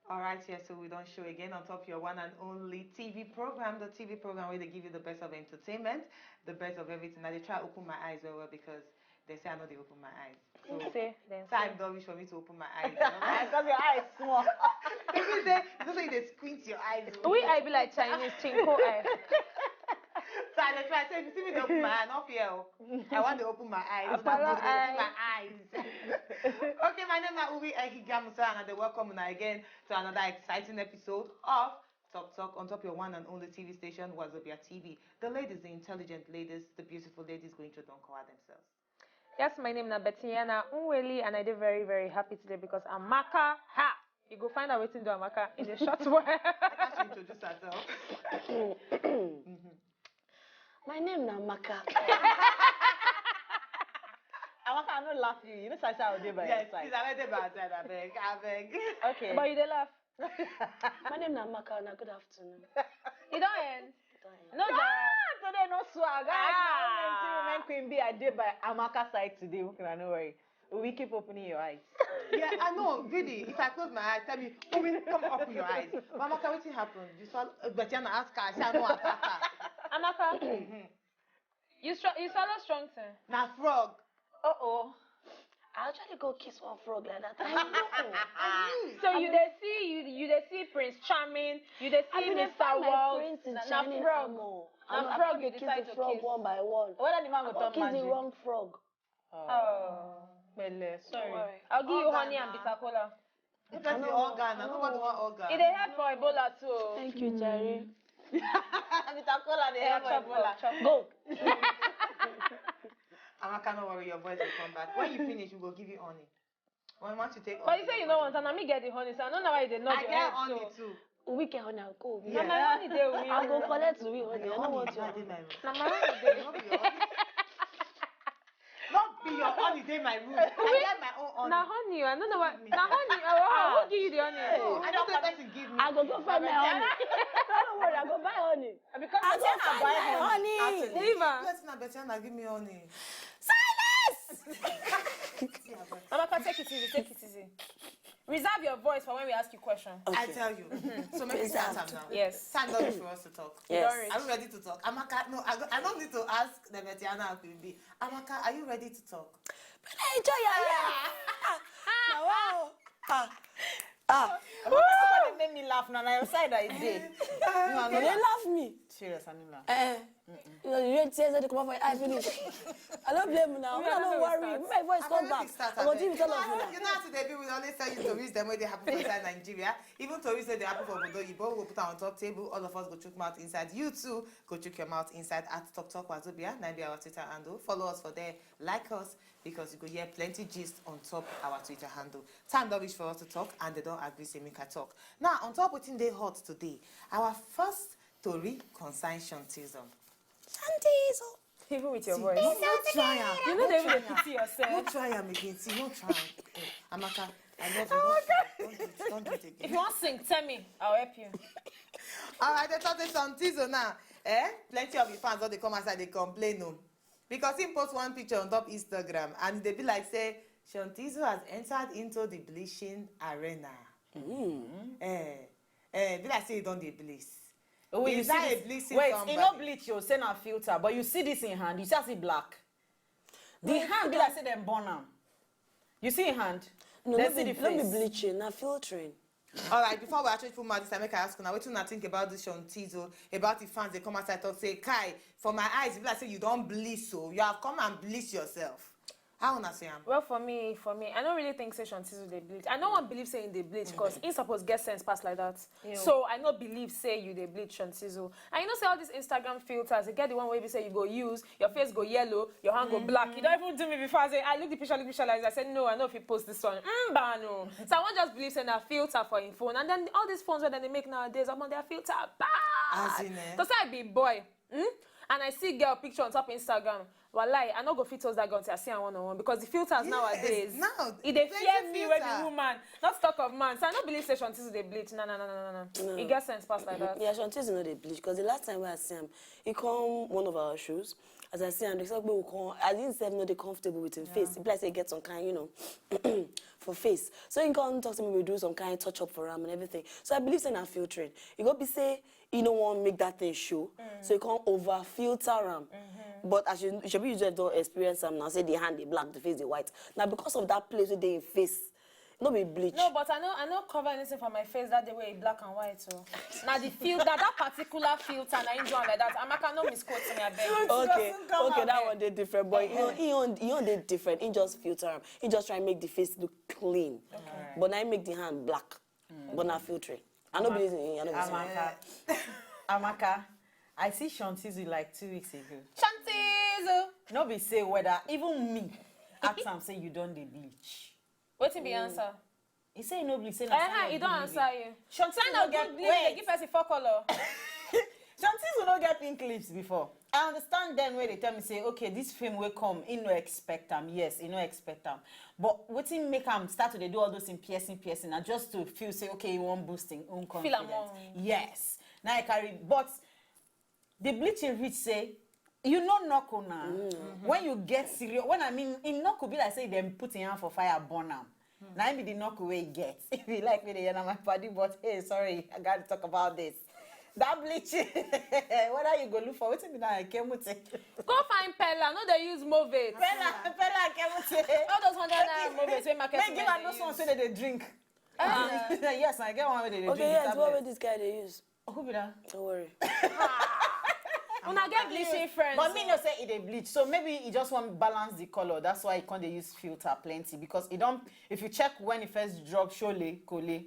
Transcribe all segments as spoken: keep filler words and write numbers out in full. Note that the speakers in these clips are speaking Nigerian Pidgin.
All right, yes, so we don show again on top your one and only T V program, the T V program where they give you the best of entertainment, the best of everything. I dey try open my eyes well well because they say I no dey open my eyes. So Who say dem time say? Don reach for me to open my eyes. You know? Because your eyes small. If you say, you know say you dey squint your eyes. We eye be like Chinese chinko eye. So I dey try say, if you see me dey open my eye, not fear o. I want to open my eyes. So that Apala you dey see eye. my eyes. Okay, my name na Uri Ehigamusa, and I dey welcome una again to another exciting episode of Talk Talk on top your one and only T V station, Wazobia T V. The ladies, the intelligent ladies, the beautiful ladies going to don cover themselves. Yes, my name na Betiana Unweli, and I dey very very happy today because Amaka, ha, you go find out wetin do Amaka in a short while. After she introduce herself. My name na Maka. Amaka, I no laugh you. You know, Sasha will be by Yes, your side. please, I dey by your side, I beg, I beg. Okay. But you dey laugh. My name na Maka, and good afternoon. You don end. No, Ah, today no swag. Guys, Ah. now women, women queen bee. I dey by Amaka side today. Make una no worry. We keep opening your eyes. Yeah, I know, really. If I close my eyes, tell me, "Open, come open your eyes." Mama, can wetin happen? You saw uh, Betiana ask her, I say I no attack her. Amaka, you str- you swallow strong thing. Na frog. Uh oh. I actually go kiss one frog like that. I know. So you dey see you you dey see Prince Charming, you dey I see been dey Mister find my World, prince in na na Charming frog. Armor. Na I frog go you kiss decide the to frog kiss. one by one. Whether the man I go go turn kiss the magic. wrong frog. Oh, Pẹ̀lẹ́, Don't sorry. worry. I'll give you Organ honey and na. Bitter Cola. Look at the organ. Nobody want organ. It dey help for Ebola too. Thank you, Jerry. Bitter Cola dey Yeah, help for chop Ebola. up, chop. Go. Amaka, no worry, your voice will come back. When you finish, we go give you honey. When once you take But you say you no want, and na me get the honey, so I no know why you dey nod I your get head honey so. too. We get honey and go. Na my honey dey with I go you. Collect we honey. I don't want Your your honey honey. dey my room. Na my honey dey No with be you. your honey. No be your honey dey my room. I get my own honey. Na honey, I no know why. Give me. Na honey. Oh, oh, who give you the honey? I don't say person give me. I go go find my honey. Don't worry, I go buy honey. Because I you go want to find buy my honey. Honey. Leave her. Let's not bet you give me honey. Silence! See, I bet. Amaka, take it easy, take it easy. Reserve your voice for when we ask you question. I tell you. So make we start am now. Yes. Time don reach for us to talk. Yes. Sorry. Are we ready to talk? Amaka, no, I, go- I don't need to ask the Betiana Queen B. Amaka, are you ready to talk? But I enjoy your life. Ah, wow. Ah. Ah. Nobody make me laugh now. Na your side I dey. You dey laugh me. Serious, I no laugh. Eh. You know, you hear tears wey dey come out for your eye finish. I no blame una. Una no worry. My voice come back. I go deal with all of una. You know how today people always tell you stories dem wey dey happen for inside Nigeria. Even stories wey dey happen for obodo oyibo, we go put am on top table. All of us go chook mouth inside. You too, go chook your mouth inside at Talk Talk Wazobia. Na be our Twitter handle. Follow us for there. Like us because you go hear plenty gist on top our Twitter handle. Time don reach for us to talk, and they don agree say make I talk. Now, on top wetin dey hot today, our first tori concern Shantism. Shantism. Even with your See, voice. no, no try am. You know No they try will am. Pity No yourself. Try am again. See, no try. Eh, Amaka, I love you. Don't do it. Don't do it again. If you want sing, tell me. I'll help you. All right, they talk say Shantizo now. Eh? Plenty of the fans don dey come outside dey complain o. Because he post one picture on top Instagram and they be like say Shantizo has entered into the bleaching arena. Eh, eh, be like say he don dey bleach. Oh, wait, Is you that see a this? bleaching Wait, somebody? E no bleach, you say na filter, but you see this in hand, you see as e black. The hand be like say dem burn am. You see in hand? No, Let's no see be, the no be face. Bleaching, na filtering. All right, before we actually put mouth this time, make I ask una wetin una think about this Shantizo, about the fans dey come outside talk say, "Kai, for my eyes, e be like say you don bleach, so you have come and bleach yourself." How una see am? Well, for me, for me, I don't really think say Shantizo dey bleach. I no wan believe say he dey bleach because he suppose get sense pass like that. So I no believe say you dey bleach, Shantizo. And you know say all these Instagram filters, they get the one wey be say you go use, your face go yellow, your hand go black. You don't even do me before. I say, I look the picture, look the picture like this. I said, "No, I no fit post this one." Mm, ba no. So I wan just believe say na filter for him phone. And then all these phones wey dem dey make nowadays, omo, their filter bad. As in, eh? To say I be boy. Hmm? and I see girl picture on top Instagram, wallahi, I no go fit toast that girl till I see am one on one, because the filters nowadays, Now, e dey plenty fear me wey be filter. Woman, not talk of man. So I no believe say Shantizo dey bleach. No, no, no, no, no, no. E get sense pass like that. Yeah, Shantizo no dey bleach, because the last time wey I see am, he come one of our shows. As I see am, they say we come. I didn't say no dey comfortable with him face. He be like say he get some kind, you know, for face. So he come talk to me, we do some kind touch up for him and everything. So I believe say na filtering. He go be say he no wan make that thing show, so he come over filter am. But as you, you should be, you just don't experience am now. Say the hand dey black, the face dey white. Now because of that place wey dey in face, no be bleach. No, but I no, I no cover anything for my face that day wey e black and white. So na the filter, that particular filter, na him do am like that. Amaka, no misquote me, abeg. Okay, Doesn't come okay, out that there. One dey different, but you know, he on, he on dey different. He just filter am. He just try and make the face look clean, but now he make the hand black. But now filtering. I no believe in. I no believe in. Amaka. Amaka, I see Shantizo like two weeks ago. Shantizo. No be say whether even me ask am say you don dey bleach. Wetin be answer? He say he no bleach, say Eh, na sign eh, of he don good answer living. You. Sign of good living dey give person four color. Sometimes we no get pink lips before. I understand then when they tell me say, okay, this film will come, he no expect am. Yes, he no expect am. But wetin make am start to dey do all those thing piercing, piercing, na just to feel say, okay, he wan boost him own confidence. Am on. Yes. Now I carry, but the bleaching reach say, you know knuckle now. When you get serious, when I mean, in knuckle be like say dem put in hand for fire, burn am. Na him be the knuckle wey he get. If you like me, they na my body, but hey, sorry, I gotta talk about this. That bleaching, whether you go look for wetin be that Kemute. Go find Pella, no dey use Movit. Pella, Pella Kemute. All those hundred naira Movit wey market Make give women am dey those use. Ones wey they dey drink. Ah. Yes, I get one wey they dey Okay, drink. yes, Tablet. What will this guy dey use? Who be that? Don't worry. Una get bleaching friends. But me no say e dey bleach, so maybe he just wan balance the color. That's why he come dey use filter plenty, because he don. If you check when he first drop Shole Kole,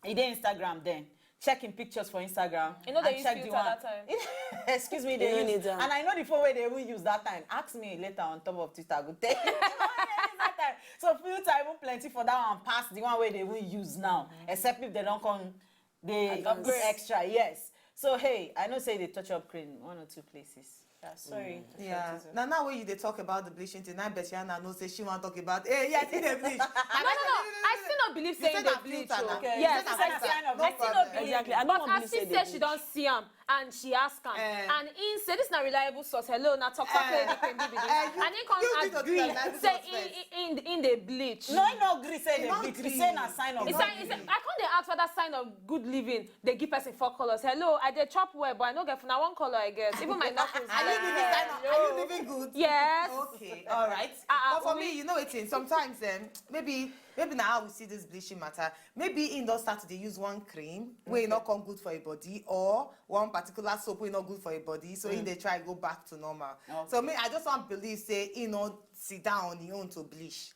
he dey Instagram then. Check him pictures for Instagram. You know they and use check filter the one. That time. Excuse me, You they no use, need am. And I know the phone where they even use that time. Ask me later on top of Twitter. I go tell you. That time. So filter even plenty for that one pass the one where they even use now. Except if they don't come, they Upgrade. Extra, yes. So hey, I know say they touch up cream one or two places. Yeah, sorry. Yeah. Now, now when you dey talk about the bleaching thing, I bet you Anna know say she want talk about. Hey, yes, he dey bleach. No, no, no. I still no believe You say say e dey that bleach. Filter, Oh. na. Yes, You say I that still, filter. I still no believe. Exactly. I no But wan I believe still say say they she bleach. Don see am and she ask am, Eh. and he say this na reliable source. Hello, na talk talk Eh. wey dey be this. Eh, you- And he come you need to be agree reliable say source he, first. he, he, he dey bleach. No, he no agree say He they no bleach. He agree. say na sign of He good say, he say, living. I come dey ask whether sign of good living dey give person four colors. Hello, I dey chop well, but I no get, na one color I get. Even my knuckles. Are you living sign of, are you living good? Yes. Okay, all right. Ah, ah, But for we- me, you know it is. Sometimes, um, maybe maybe now how we see this bleaching matter. Maybe he don start to dey use one cream wey no come good for your body, or one particular soap wey no good for your body, so he dey try go back to normal. So me, I just want believe say he no sit down on his own to bleach.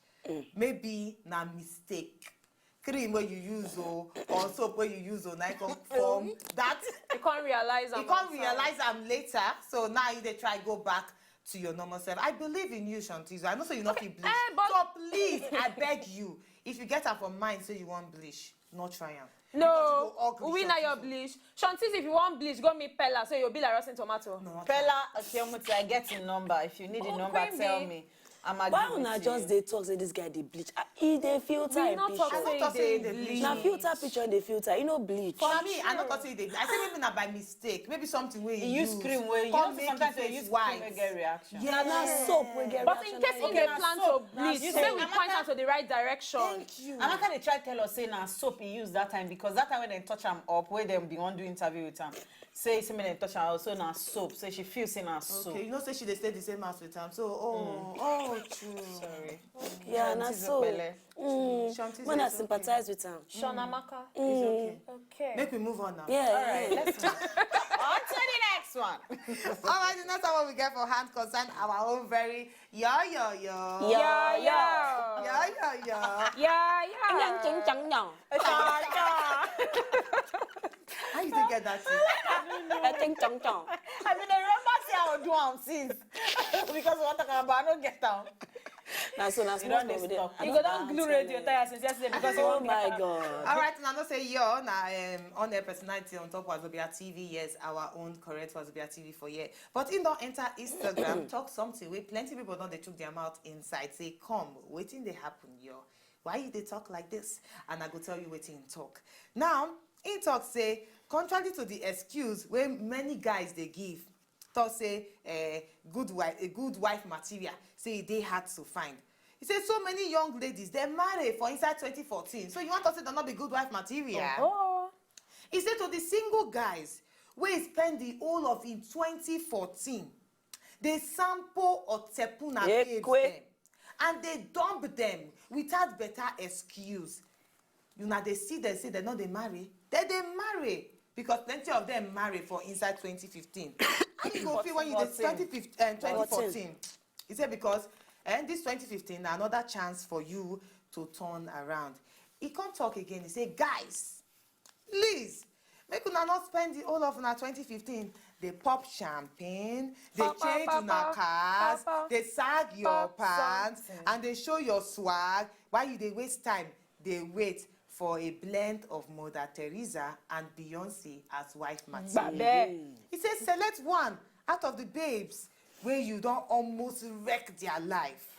Maybe na mistake. Cream wey you use o, or soap wey you use o, na e come form that. You can't realize. You am can't on realize am later, so now you dey try go back to your normal self. I believe in you, Shantizo. I know say you no fit bleach. Eh, but- So please, I beg you, if you get am for mind say you wan bleach, no try am. No, Because you go ugly, we na your Shantizo. Bleach. Shantiz, if you wan bleach, go meet Pella so you be like rotten tomato. No, Pella Okemuti, I get him number. If you need the Oh, number, Queen tell Bee. Me. I'm agree Why with una you. Just dey talk say this guy dey bleach? Ah, he dey filter We him no talk picture. say not he saying dey they bleach. Na filter picture dey filter. He no bleach. For Na me, true. I no talk say they. I say maybe na by mistake. Maybe something wey He he use use. Cream wey you Come know make sometimes him they face use white. Cream wey get reaction. Yeah. Na soap wey get But reaction in case na he him dey get. Plan soap, to na bleach, soap. say we point am to the right direction. Thank you. Amaka dey try tell us say na soap he use that time, because that time when dem touch am up, wey dem bin wan do interview with am, say say make dem touch am up, so na soap. Say she feel say na soap. Okay, you know say she dey stay the same house with am. So oh oh true. Sorry. Yeah, na Shantizo so. Pele. Mm. Shantiz, When I it's okay. Sympathize with am. Sean Amaka. It's okay. Okay. Make we move on now. Yeah. All right, let's move on to the next one. All right, the next one we get for hand concern our own very yo yo yo. Yeah, yeah. Yo yo yo. Yeah, yeah. Ching, ching, ching, ching. How you dey get that thing? Eh, ching, ching, ching. I mean, I remember say I will do am since because we wan talk about, I no get am. Na so, na You don dey small we dey. stop. I You just go don can't glue tell radio you. tire since yesterday because you Oh wan my get God. All right, and I know say your na um, on-air personality on top Wazobia T V. Yes, our own correct Wazobia T V for here. But he don enter Instagram, talk something wey plenty people don dey chook their mouth inside. Say, come, wetin dey happen, yo? Why you dey talk like this? And I go tell you wetin he talk. Now, he talk say, contrary to the excuse wey many guys dey give, talk say eh, good wife, a good wife material, say e dey hard to find. He say so many young ladies dem marry for inside twenty fourteen. So you want to say dem no be good wife material? Oh. He say to the single guys wey spend the whole of in twenty fourteen dey sample or tepuna babes Ekwe. dem and dey dump dem without better excuse. Una dey see dem say dem no dey marry. Dem dey marry because plenty of dem marry for inside twenty fifteen. How you go feel when you dey twenty fifteen, uh, twenty fourteen? He say because eh, this twenty fifteen na another chance for you to turn around. He come talk again. He say, guys, please, make una not spend the whole of una twenty fifteen dey pop champagne, dey Papa, change una papa, cars, papa, dey sag your pop pants, something. And dey show your swag while you dey waste time dey wait for a blend of Mother Teresa and Beyonce as wife material. Babe. He say select one out of the babes wey you don almost wreck their life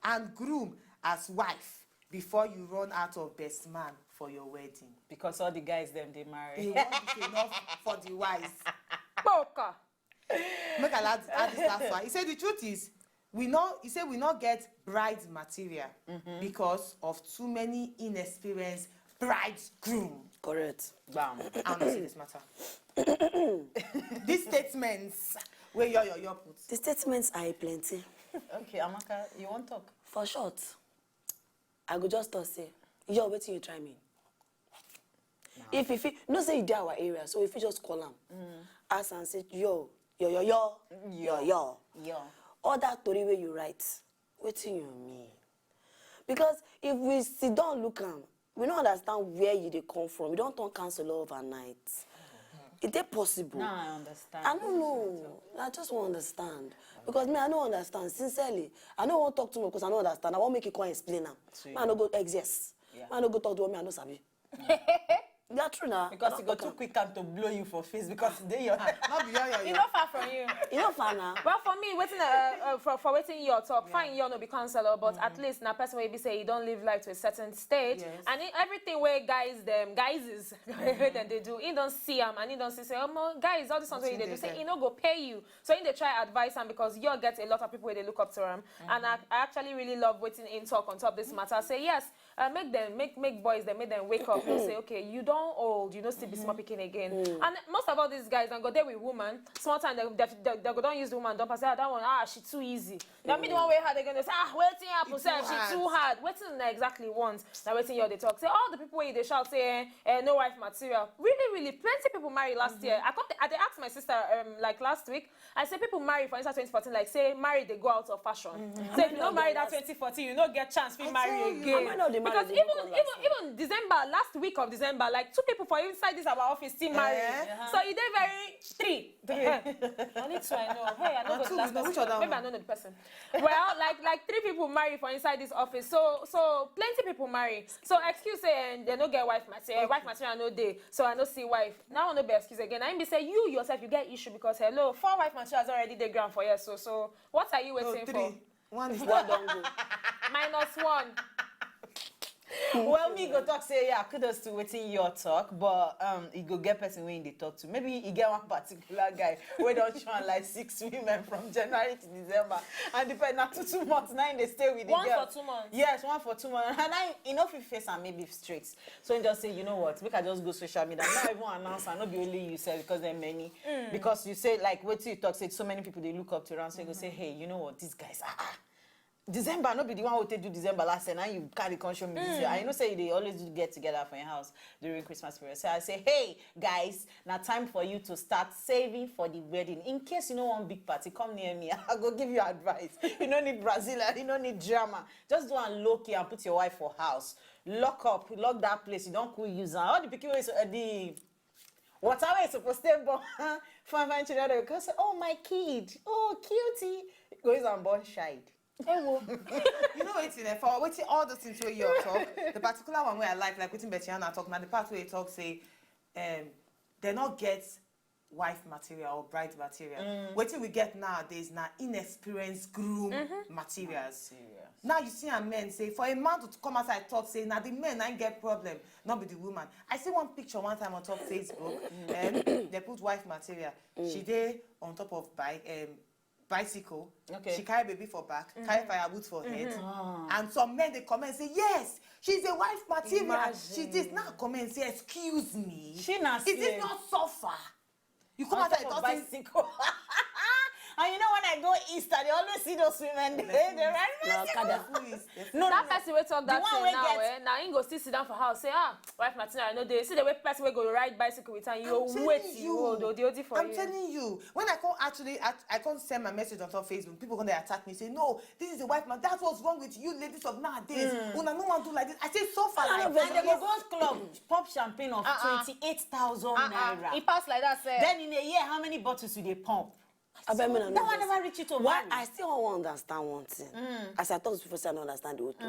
and groom as wife before you run out of best man for your wedding. Because all the guys dem dey A marry. one is enough for the wise. Poker. Make I add, add this last one. He say the truth is, we no. He say we no get bride material because of too many inexperienced bridegroom. Correct. Bam. I'm not serious matter. These statements wey your your your put. The statements are plenty. Okay, Amaka, you wan talk? For short, I go just talk say, yo, wetin you try me? If if you know say you dey our area, so if you just call am, ask am say, yo, yo, yo, yo, yo, yo. Yo. All that tori wey you write, wetin you mean? Because if we sit down look am, we no understand where you dey come from. You don turn counselor overnight. E dey possible. Now I understand. I don't know. I just wan understand because me I no understand sincerely. I no wan talk too much because I no understand. I wan make you come explain am. So Me I no go exist. Yeah. Me I no go talk the one me I no sabi. Na true na. Because I e don go talk too am. Quick am to blow you for face because e dey your. No be your your E your. no far from you. E no far na. Well, for me, wetin uh, uh, for for wetin you talk, fine, you no be counselor, but at least na person wey be say you don live life to a certain stage, Yes. And in everything wey guys dem guys is wey dem dey do, he don see am and he don see say, omo, guys, all this one wey you dey do, say e no go pay you. So he dey try advise am because you get a lot of people wey dey look up to am, and I, I actually really love wetin he talk on top this matter. Say yes, uh, make them make make boys dem make them wake up and say, okay, you don old, you no still be small pikin again. And most of all these guys dem go dey with woman, small time dem dem dem go don use the woman don pass, say, ah, that one, ah, she too easy. Na me the one wey hard again, dey say, ah, wetin happen sef, she too hard. Wetin una exactly want? Na wetin you dey talk. Say all the people wey you dey shout say eh, eh, no wife material, really really plenty people marry last year. I come I dey ask my sister um, like last week, I say people marry for inside twenty fourteen like say marry dey go out of fashion. Say if you no marry that twenty fourteen, you no get chance fit marry again. How many of the Because marriage even go last even even December, last week of December, like two people for inside this our office still marry. So e dey very three. Only two I know. Hey, I no go the last person. Maybe I no know the person. Well, like like three people marry for inside this office. So so plenty people marry. So excuse say eh, they no get wife material. Wife material no dey. So I no see wife. Now no be excuse again. I be say you yourself you get issue because hello, four wife materials already dey ground for here. So so what are you waiting for? One is One don go. Minus one. Well, me go talk say yeah, kudos to wetin you talk, but um, you go get person wey you dey talk to. Maybe you get one particular guy wey don try like six women from January to December, and the person na two two months na him dey stay with the One girl. For two months. Yes, one for two months, and I e no fit face am maybe straight. So he just say, you know what, make I just go social media. Not even announce am, no be only you sef because there many. Because you say like wetin you talk say so many people dey look up to am, so you go say, hey, you know what, these guys, ah ah. December no be the one wey take do December last year, na you carry come show me this year. I know say you dey always do get together for your house during Christmas period. So I say, hey guys, na time for you to start saving for the wedding. In case you no wan big party, come near me. I go give you advice. You no need Brazil, you no need drama. Just do am low key and put your wife for house. Lock up, lock that place. You don cool use am. All the pikin wey so uh, the water wey suppose stay born fine fine children dey go say, oh my kid, oh cutie, go use am born child. Ewo. You know wetin eh, for wetin all those things wey you talk, the particular one wey I like, like wetin Betty Anna talk, na the part wey e talk say um, they no get wife material or bride material. Wetin we get nowadays na inexperienced groom materials. Now you see am men say for a man to come outside talk say na the men na im get problem, not be the woman. I see one picture one time on top Facebook. Um, they put wife material. She dey on top of bike. Um, bicycle. Okay. She carry baby for back, carry firewood for head, and some men dey comment say yes, she's a wife material. She Imagine. Did not comment say excuse me. She na Is this slave. Not suffer? You come On out and top of talk say bicycle. And you know when I go east, I dey always see those women. They, they ride Na bicycle. okada. Who is the No, That no. person wey talk The that one thing wey now, get- eh, na him go still sit down for house say, ah, wife material, I no dey. See the way person wey go ride bicycle with am, you I'm go telling wait, you. you hold, oh, the old for I'm you. Telling you, when I come actually, act- I come send my message on top Facebook. People come dey attack me say, no, this is the wife man. That's what's wrong with you, ladies of nowadays. Una no one do like this. I say so far. And Like they go this. Go club, pop champagne of twenty-eight thousand naira. He pass like that, sir. Then in a year, how many bottles do they pump? Abeg, me na That one never reach you to Why marry. I still wan understand one thing. As I talk before, say I no understand the whole thing.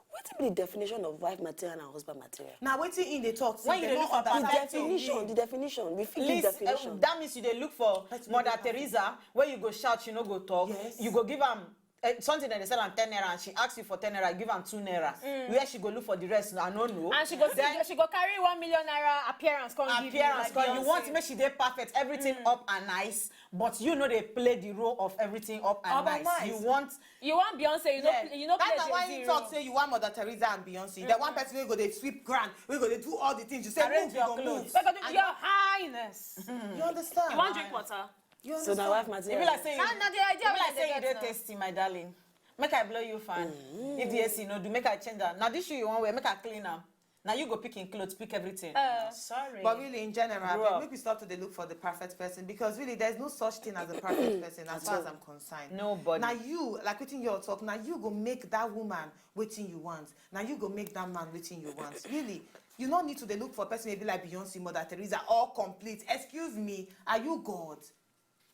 Wetin be the definition of wife material and husband material? Now waiting in the talk. When you They look no for understand The perfect you. Definition, the definition, we fit give Listen, definition. Uh, that means you dey look for Person Mother wey dey Teresa, where you go shout, you no go talk. Yes. You go give am uh, something that they sell am ten naira, and she asks you for ten naira, give am two naira. Where she go look for the rest, I no know. And she go Then see, she go carry one million naira appearance come give you. Appearance, Like cause you Beyonce. Want make she dey perfect, everything up and nice, but you know they play the role of everything up and Up and nice. Nice. You want You want Beyonce, you know, Yes. you know, That's play why Jay-Z you role. Talk say you want Mother Teresa and Beyonce. The one person wey go dey sweep ground, we go dey do all the things. You say Arrange move, your you go clothes. Move. Because And you're highness. You understand? You want drink water? You So understand? na wife material. E be like say you, Now, now the idea e be like wey say you they dey get now. Tasty, my darling. Make I blow you fan. If the A C no do, make I change am. Now this shoe you wan wear, make I clean am. Now you go pick in clothes, pick everything. Uh, Sorry. But really, in general, Grow abeg, up. Make we stop to dey look for the perfect person, because really, there's no such thing as a perfect person as far as I'm concerned. Nobody. Now you, like wetin you talk, now you go make that woman wetin you want. Now you go make that man wetin you want. Really, you no need to dey look for person wey be like Beyonce, Mother Teresa, all complete. Excuse me, are you God?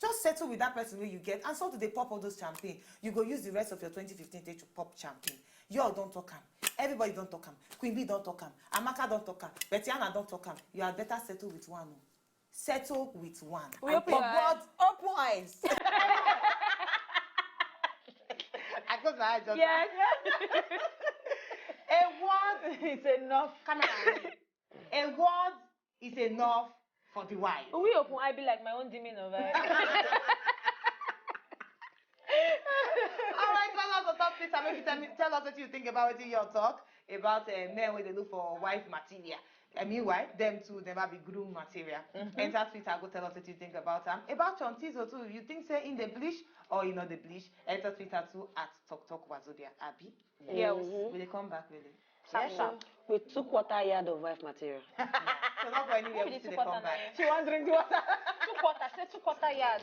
Just settle with that person wey you get and stop to dey pop all those champagne. You go use the rest of your twenty fifteen take to pop champagne. You all don talk am. Everybody don talk am. Queen Bee don talk am. Amaka don talk am. Betty Anna don talk am. You had better settle with one o. Settle with one. We I open beg. Your eyes. Open eyes. I close my eyes just Yes. A word, It's enough. camera. A word is enough for the wife. We open, I be like my own demon of I. All right, follow us on top Twitter. Make you tell, me, tell us what you think about it, your talk about uh, men wey dey look for wife material. And meanwhile, them too never be groom material. Enter Twitter, go tell us what you think about am. About Chontizo too, you think say in the bleach or you know the bleach? Enter Twitter too at Talk Talk Wazobia Abi. Yes. We dey come back really. Sharp, sharp. With two quarter yard of wife material. So not go anywhere. Who be We the still two dey come quarter back. na? She wan drink the water. Two quarter, say two quarter yard.